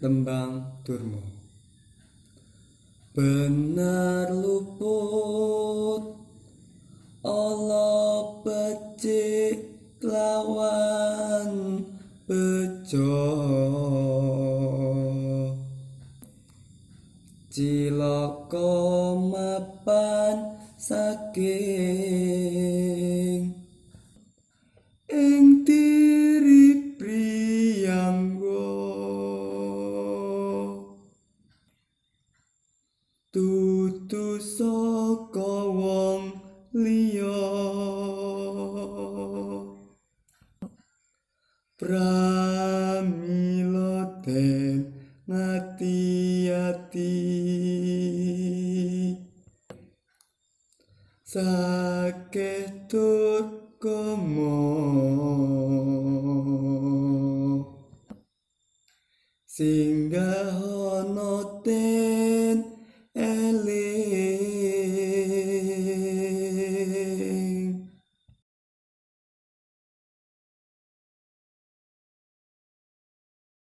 Tembang Durma. Bener luput ala becik kelawan bejo, cilaka mapan saking ing diri priyangga, dudu saka wong liya. Pramila den ngati-ati, sakeh durgama singgah ana ten